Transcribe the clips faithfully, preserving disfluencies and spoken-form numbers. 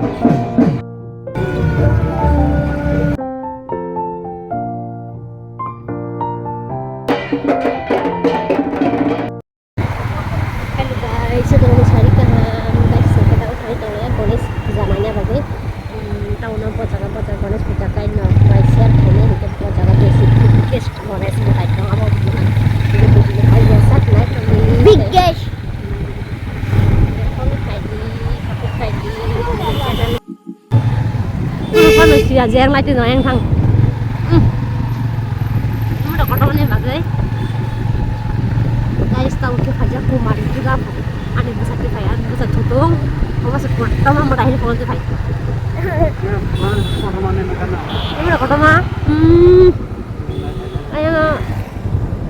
Hello guys, so tongni sari kaham, guys, so kita uthai tongya Ganesh puja naina bagwi. Hmm, town o bojaga bojaga Ganesh puja kaino bai share khainai hwnkhe bojaga besi biggest Ganesh bo hai tong abo. Biggest. Khaidi, khaidi. Ano siya jeng lai tino yang thang. Hmm. Ano da kotor ni bagwi. Guys, tau ki khaja kumari juga. Ani bwsa ki phai, ani bwsa thutung. Omo se kotor ma mata hini kotor ki phai. Ano da kotor ma. Hmm. Ayo.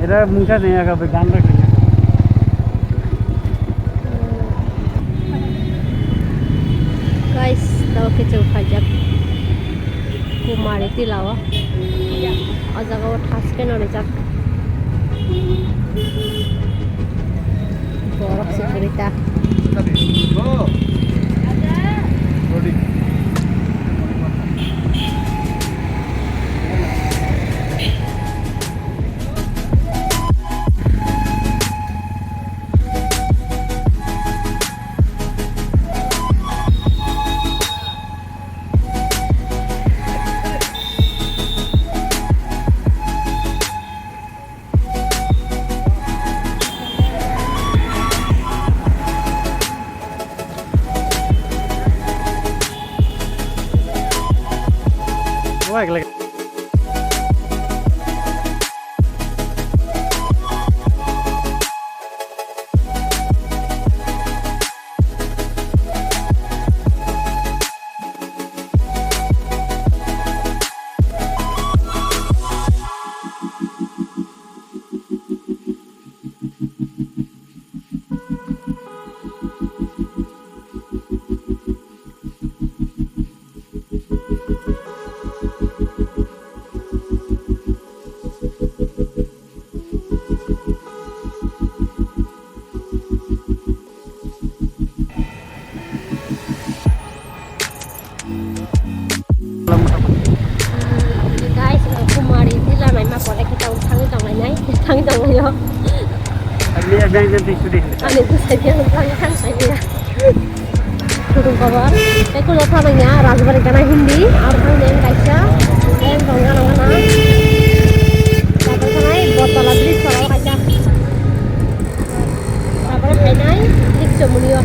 Era mungsa ne aga be gan rakhe. Guys, tao khe chwng phaijak Kumari tila o. O jaga o thas khe no rijak. Borok se kwrwi ta. Guys, Kumari tila naima pore kita thangwi tonglainai, thangwi tonglaio. Ani tu saja thang thang saja. Kutung kabar. Tei kulo thang ya Rajbari gana Hindi, ar thang yang kaisa, yang tong gana gana. Dapat sanai botol abis kalau kaisa. Dapat kainai, dik semunio.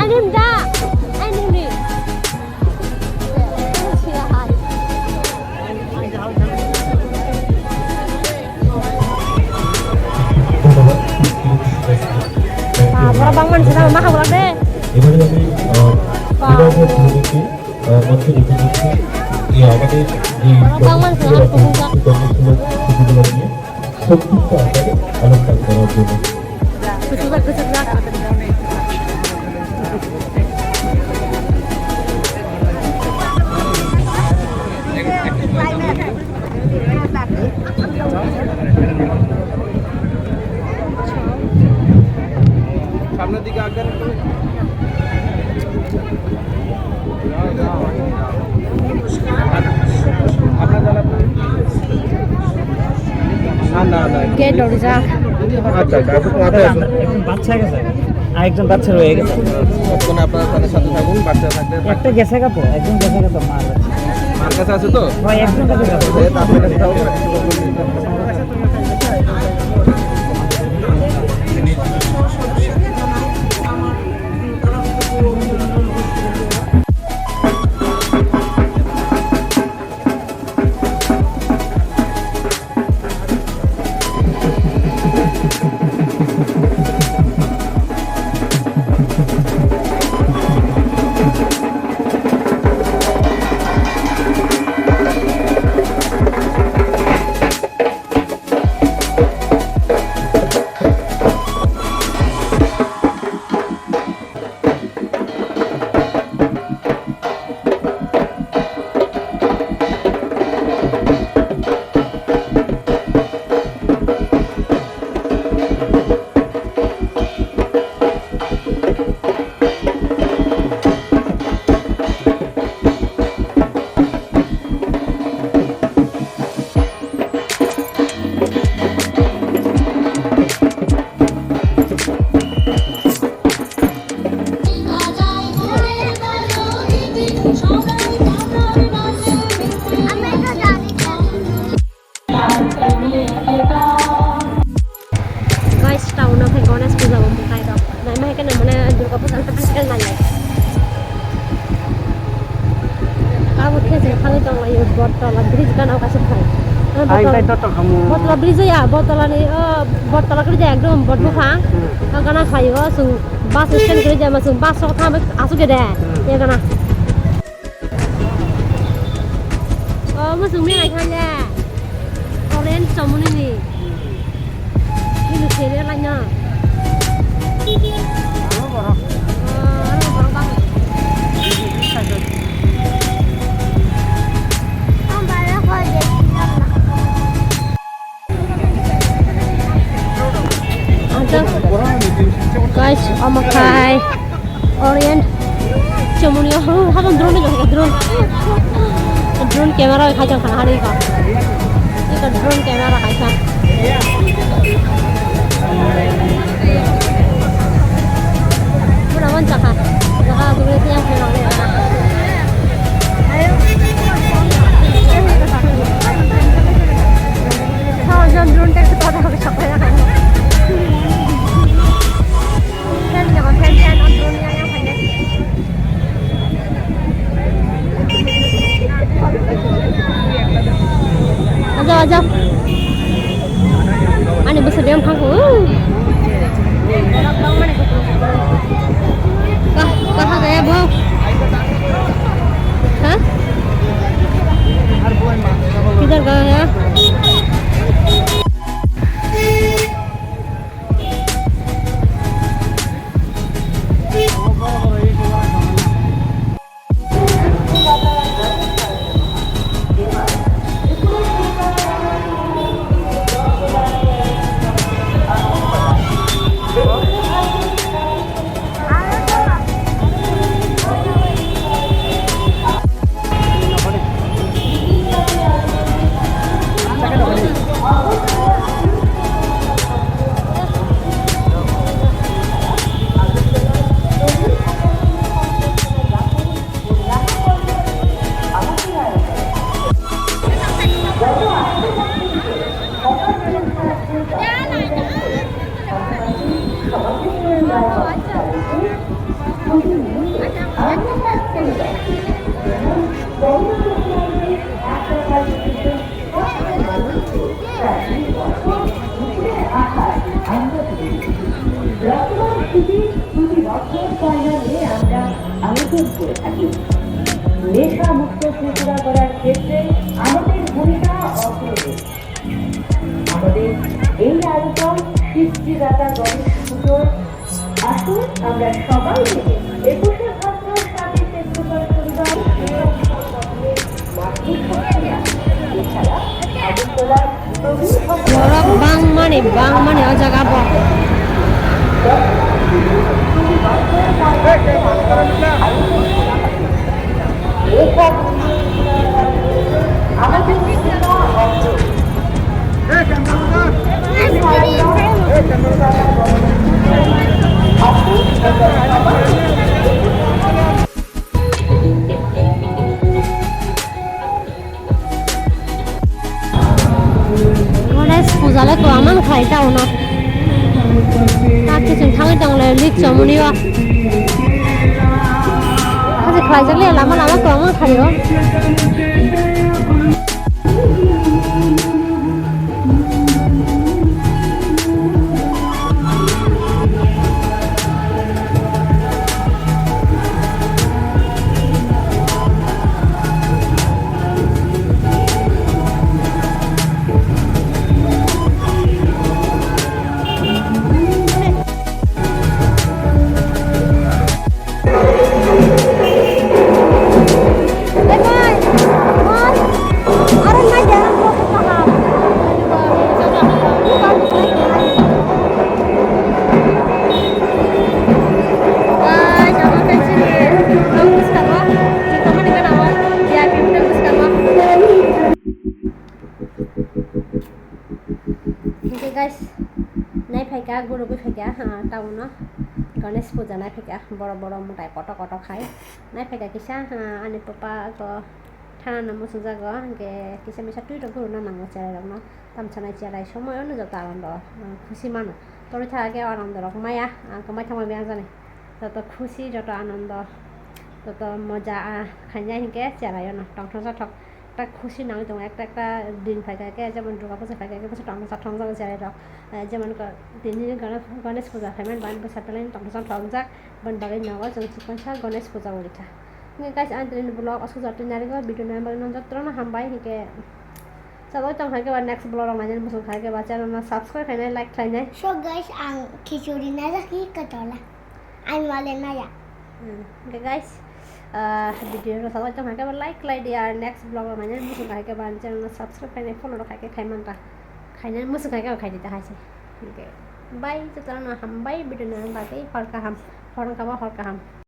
Anim da, anim ni. Bora bangman sida ma khabar de. এবারে আমি, আহ, বিদায় নিচ্ছি, আহ, মঞ্চে ডেকে নিচ্ছি, যে আমাদের যে বড় বাংলার জনপ্রিয় জনপ্রিয় সুযোগগুলো নিয়ে সংক্ষিপ্ত আকারে আলোকপাত করার জন্য। সামনের দিকে আঁকবেন একটু। না, না, না। Gate দরজা। আচ্ছা, আচ্ছা, আপনি মাথায় আসুন। একজন বাচ্চা গেছে, আর একজন বাচ্চা রয়ে গেছে। ততক্ষণ আপনারা তাদের সাথে থাকুন, বাচ্চা থাকলে একটা গেছে গা তো, একজন গেছে গা তো, মার কাছে। মার কাছে আছে তো? ভাই, একজন কাছে গেছে। এ, তারপরে কোথাও Guys, town o khe Ganesh puja bo mwtai rok. Naima hai khe mane Durga puja no special nai. Abo khe se thangwi tong laio Bottola bridge gana o kaisa phai. Ai, Bottola, tai to tong khamu. Bottola bridge ya, Bottola ni, o, Bottola khe jai ekdom Bot Buphang. Hmm. O gana phaio, chwng bus stand khe jai ma chwng bus o thang asuk de. Hmm. Ya gana. O, muchung ni lai thang ya. Orange chomoni ni. Ni lu khe lai no. Aro borok. O, aro borok bang. Ang bara kho je. Guys, omo khai Orient chomoni o habang drone ni jokha drone. Drone camera khai jang khana hari ka. Ika drone camera khai jang. Muna man chakha. Jaga dule tiang khe nang le. Ayo. Sao jon drone tek to da ko sakla ya. Fan jaga fan fan on drone yang yang fan. Aja aja. Ani bwsa biyang thangkho. Kah, kaha gaya bo? Ha? Kidhar gaya? বর্তমান স্থিতি প্রতি বছর পয়লা মে আমরা আয়োজন করে থাকি। নেশা মুক্ত ত্রিপুরা গড়ার ক্ষেত্রে আমাদের ভূমিকা অগ্রণী। আমাদের এই আয়োজন সৃষ্টিদাতা গণেশ পুজোর। আসুন আমরা সবাই মিলে একুশে ভাদ্র সাথে ত্রিপুরা পরিবার। Borok bangmani, bangmani o jaga bo. Ganesh puja le kwbangma khlai ta uno. Ta kiching thangwi tong le lik chomoni o. Haji khlaijak le lama lama kwbangma khlai o. Gurugwi phaikha, ah, town o Ganesh puja naiphaikha, borok borok mwtai kotor kotor khai naiphaikha kisa, ah, ani papa go thanano muchungjago, hinkhe kisa misa twi rok guruna nango cherai rokno, tamsanai cherai somoi ono joto anondo, ah, khusi mano, torwi thaka khe o anondo rok maya, ah, kwmai thangma maya jani, joto khusi, joto anondo, joto moja, ah, khainai hinkhe cherai ono tongthoksa thok. Ekta khusi nangwi tongo, ekta ekta din phaikha khe, jemon Durga puja phaikha khe, bwswk tongthoksa thongjago cherai rok. Eh, jemon ko, tini Gane-, Ganesh puja phaimani bagwi bwsa belai tongthoksa thongjak, boni bagwi nogo chwng chikon sa Ganesh puja wngwi kha. Hinkhe guys, ang tini vlog aswk jora twi narikgo, video nai bagwi no jotono hambai, hinkhe sabok tong kha khe ba next vlog rok nainani muchung kha khe ba channel no subscribe khainai, like khlainai. So guys, ang khichuri najak hi kwtola. Ang male naya. Hmm, okay guys, ah, video no sabok tong kha khe ba like khlai di, ar next vlog rok nainani muchung kha khe ba ani channel no subscribe khainai, follow rok kha khe khai man ta. Khainani muchung kha khe ba khai di ta hai se. Okay. Bye, jotono hambai video nai bagwi hor kaham. Hor wngkha ba hor kaham.